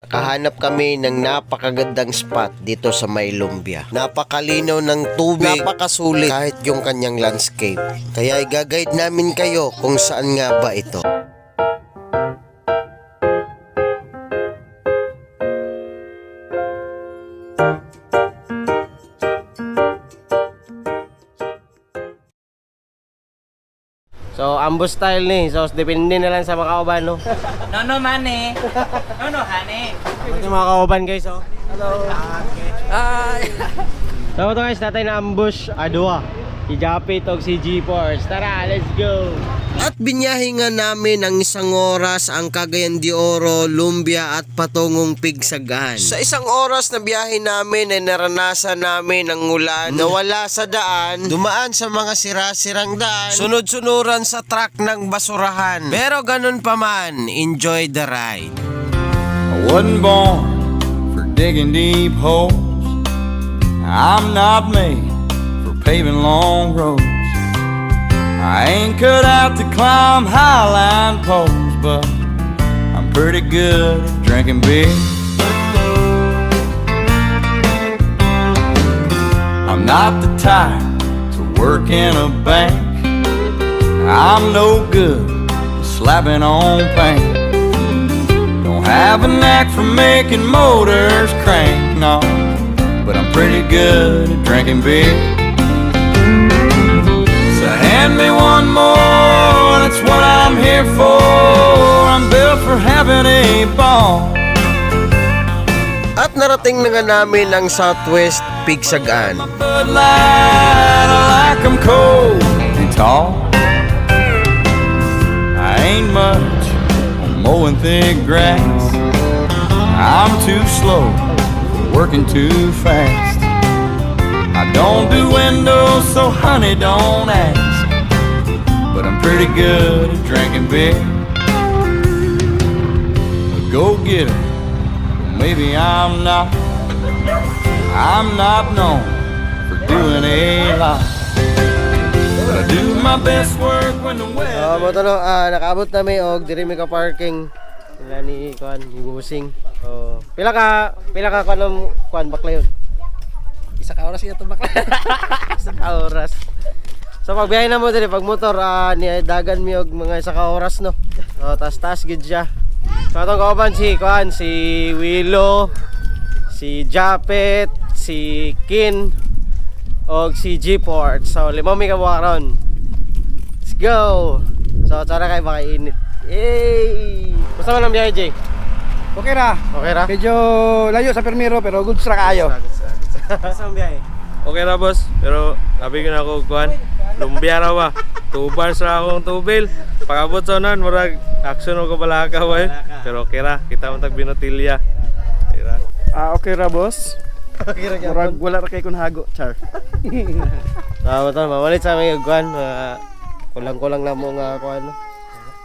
Nakahanap kami ng napakagandang spot dito sa may Lumbia. Napakalinaw ng tubig, napakasulit kahit yung kanyang landscape. Kaya i-guide namin kayo kung saan nga ba ito. So, ambush style ni. So, depende na lang sa mga kauban, no? No, no, money. No, no, honey. Ito yung mga kauban, guys, oh. Hello. Hi. So, ito guys, natay na ambush adwa. Si Japit og si G-Force. Tara, let's go. At binyahe nga namin ang isang oras ang Cagayan de Oro, Lumbia at patungong Pigsagan. Sa isang oras na biyahe namin ay naranasan namin ang ulan, nawala sa daan, dumaan sa mga sira-sirang daan, sunod-sunuran sa truck ng basurahan. Pero ganun pa man, enjoy the ride. I wasn't born for digging deep holes. I'm not made for paving long roads. I ain't cut out to climb highline poles, but I'm pretty good at drinking beer. I'm not the type to work in a bank. I'm no good at slapping on paint. Don't have a knack for making motors crank, no. But I'm pretty good at drinking beer. So hand me one more, that's what I'm here for. I'm built for having a ball. At narating na nga namin ang Southwest Pigsagan. My Bud Light, I like 'em cold and tall. I ain't much on mowing thick grass. I'm too slow for working too fast. I don't do windows, so honey, don't ask. But I'm pretty good at drinking beer. A go-getter, maybe I'm not. I'm not known for doing a lot. But I do my best work when the So, weather. mo to no, nakaabot na mi og diri mi ka parking. Sila ni kuan, ni Busing. So, pila ka kuan kuan baklayon? Isa ka oras iya to bakla. Isa ka oras. So pagbiyahe na mo diri pag motor ni dagan mi og mga isa ka oras, no. So tas-tas gid siya. So atong kauban si kuan, si Willow, si Japet, si Kin og si G-Port. So lima mi ka buha karon. Let's go. So tara kay baka init. Yay! Basta man ang biyahe, Jay? Okay ra. Okay ra? Medyo layo sa permiro pero goods ra kaayo. Basta ang biyahe. Okay ra, boss, pero sabi ko na ako kuan, lumbia ra ba. 2 bars ra akong tubil. Pag-abot sa unan, murag action ko balaka ba eh. Pero okay ra, kita man tag binotilya. Okay ra. Ah, okay ra, boss. Okay ra gyapon. Murag wala ra kay kun hago, char. Tama to, mamalit sa mga kuan, mga kulang-kulang na mo nga kuan, no?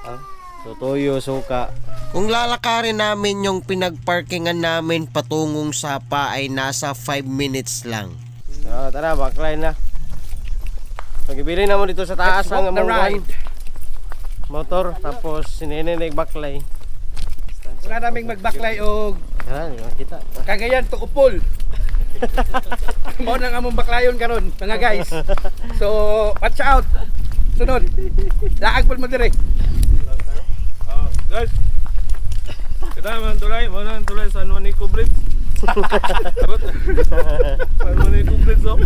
Ah, so toyo, suka. Kung lalakarin namin yung pinagparkingan namin patungong Sapa ay nasa 5 minutes lang. So, tara, backline na. Pagibili na mo dito sa taas Let's ang walk the among kuan, ride. motor, tapos sinene baklay. Una naming magbaklay og Tara, di makita. Cagayan to Upol. Mao nang among baklayon karon, mga guys. So, watch out. Sunod. Laag pud mo dire. Oh, guys. Kita man tulay, mo na tulay San Juanico Bridge. Abot. San Juanico Bridge oh.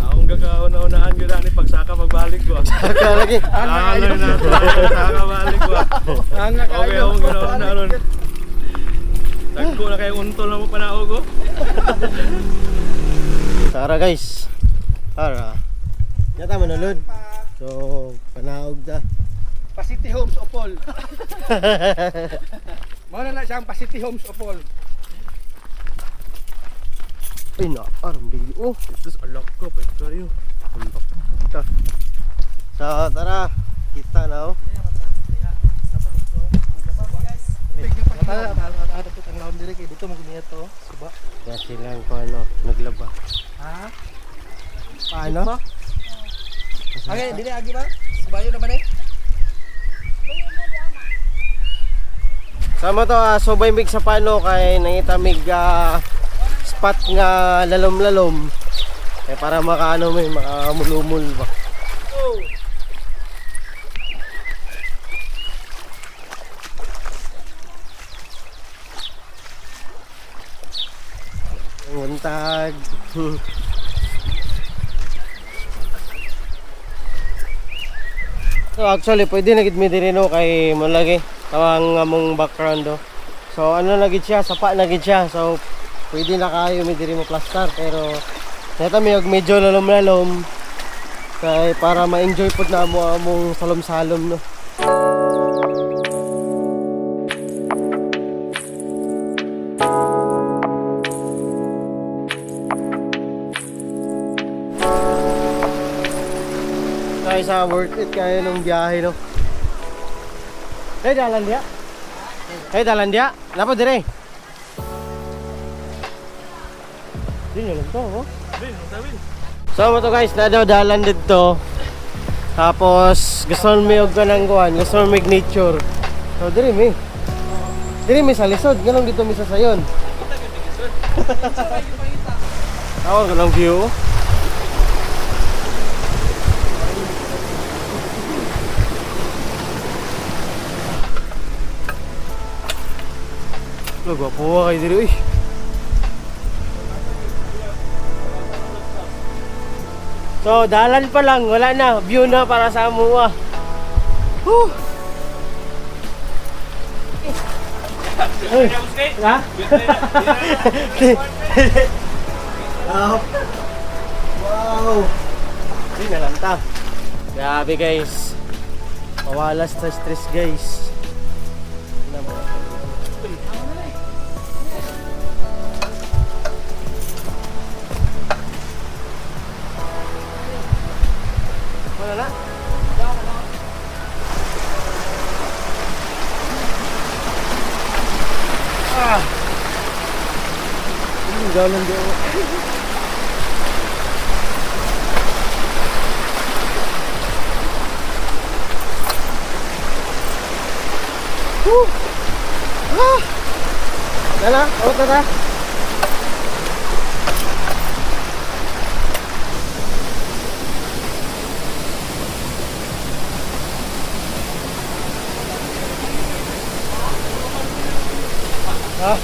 Akong gagauna-unaan gyud ani pagsaka pagbalik ko. Saka lagi. Ah, na saka balik ko. Ang Okay, akong ginawa na ron. Tagko na kayo untol na mo panaog oh. Tara guys. Tara. Yata manulod. So, panaog ta. Pa City Homes Upol. Mao na na siyang pa City Homes Upol. Ay na, aram dili oh. Ito sa alak ko, pwede tayo. So, tara. Kita na oh. Kaya silang ko ano, naglaba. Ha? Paano? Okay, dili agi ba? Subayo naman eh. Sama to, subay mig sa pano kay nangita mig spot nga lalom-lalom. Kay para makaano may makamulumul ba. Buntag. So actually pwede na gid mi diri no kay mo lagi tawang among background do. So ano na gid siya, sapa na gid siya. So pwede na kayo mi diri mo plaster pero neta mi og medyo lalom-lalom kay para ma-enjoy pud na mo among salom-salom no. Kaya sa worth it kayo nung biyahe no. Hey, dalan dia. Hey, dalan dia. Napa dire? Di na lang to, oh. So mo to guys, na daw dalan dito. Tapos gusto mi og kanang kuan, gusto mi nature. So dire mi. Dire mi sa lisod, ganun dito mi sa sayon. Tawag ko ng view. Lo, gwapo kayo diri, uy. So, dalan pa lang, wala na. View na para sa amuha. Whew! Uy, ha? Wow. Wow. Hindi na lang ta. Grabe guys. Mawalas sa stress guys. Ano ba? Wala na? Ah! Ang galang di ako. Woo! Ah! Dala, out na ta. Ah.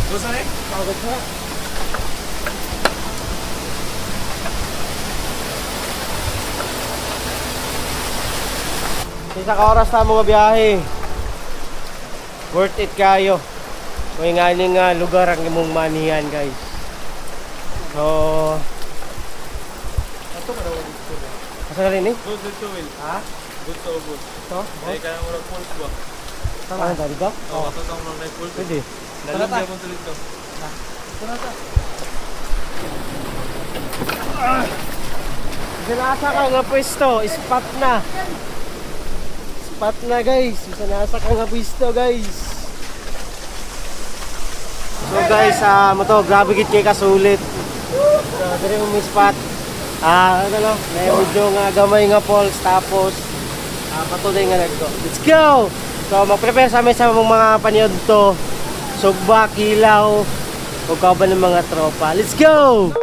Gusto na eh? Pagod na. Isa ka oras na mga biyahe. Worth it kayo. May nga ni nga lugar ang imong manihan guys. So, Ato ka daw dito. asa ka rin eh? Good dito, Will. Ha? Good sa ubos. Ito? Ay, kaya mo pulse ba? Tama. Ah, dito? Oo, ato tong mga pulse. Pwede. Lalim niya kung tuloy ito. Isa nasa ka nga pwesto, spot na. Spot na guys, isa nasa ka nga pwesto guys. So guys, mo to, grabe gid kay kasulit. So diri mo may spot. Ano no, may medyo nga gamay nga falls tapos patuloy nga nagko. Let's go. So mag-prepare sa amin sa mga paniod to. Sugba, kilaw, ug kauban ng mga tropa. Let's go!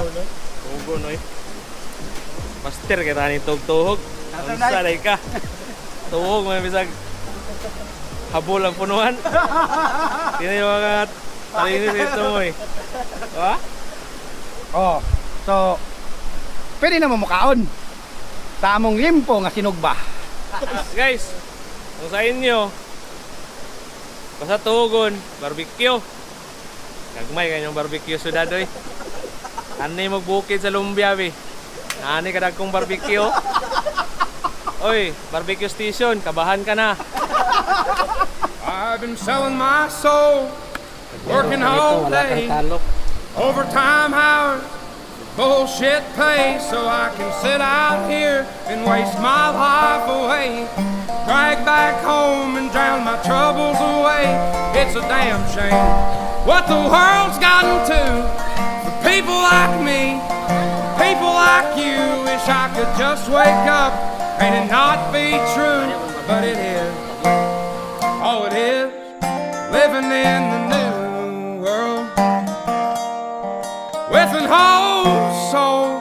Tugo no eh. Master kita ni tuhog. Unsa lay ka? Tuhog may bisag habol ang punuan. Kini yung mga talinis ito mo eh. Ha? Oh, so pwede na mo mukaon sa among limpo nga sinugba. Guys, kung sa inyo, basta tugon, barbecue. Gagmay kanyang barbecue sudad oy. Ani magbukid sa lumbia be. Ani kadag kong barbecue. Oy, barbecue station, kabahan ka na. I've been selling my soul, working all day, overtime hours, bullshit pay, so I can sit out here and waste my life away. Drag back home and drown my troubles away. It's a damn shame what the world's gotten to for people like me, people like you. Wish I could just wake up and it not be true, but it is. Oh, it is living in the new world with an old soul.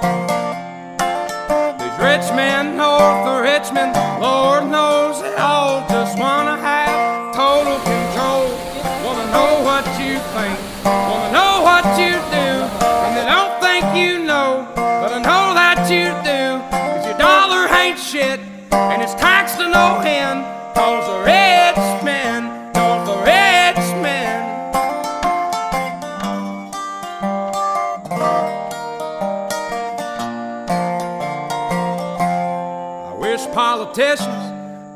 These rich men north of Richmond, Lord knows they all just wanna have total control. Wanna know what you think, wanna know what you do, and they don't think you know, but I know that you do. 'Cause your dollar ain't shit, and it's taxed to no end. 'Cause the rich men, north of Richmond. I wish politicians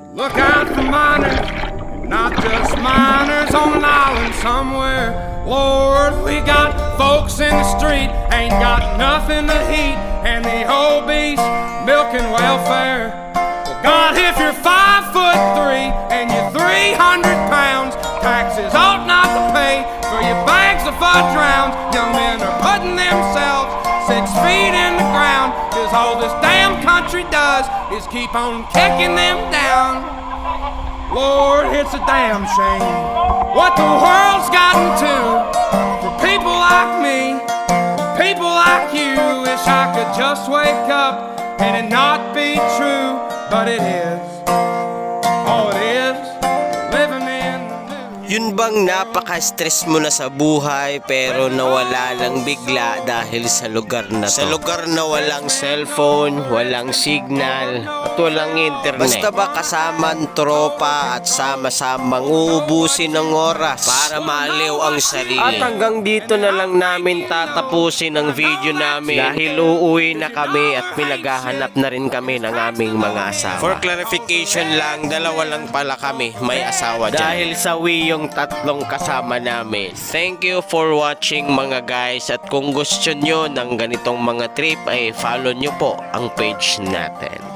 would look out for miners, and not just miners on an island somewhere. Lord, we got folks in the street, ain't got nothing to eat, and the obese milking welfare. Well, God, if you're 5'3" and you're 300 pounds, taxes ought not to pay for your bags of fudge rounds. Young men are putting themselves 6 feet in the ground, 'cause all this damn country does is keep on kicking them down. Lord, it's a damn shame what the world's gotten to for people like me, people like you. Wish I could just wake up and it not be true, but it is. Oh, it is. Living in the new. Yun bang napaka-stress mo na sa buhay pero nawala lang bigla dahil sa lugar na to? Sa lugar na walang cellphone, walang signal, at walang internet. Basta ba kasamang tropa at sama-samang uubusin ng oras para maaliw ang sarili. At hanggang dito na lang namin tatapusin ang video namin dahil uuwi na kami at pinaghahanap na rin kami ng aming mga asawa. For clarification lang, dalawa lang pala kami may asawa dyan. Dahil sawi yung tatlong kasama namin. Thank you for watching, mga guys, at kung gusto nyo ng ganitong mga trip ay follow nyo po ang page natin.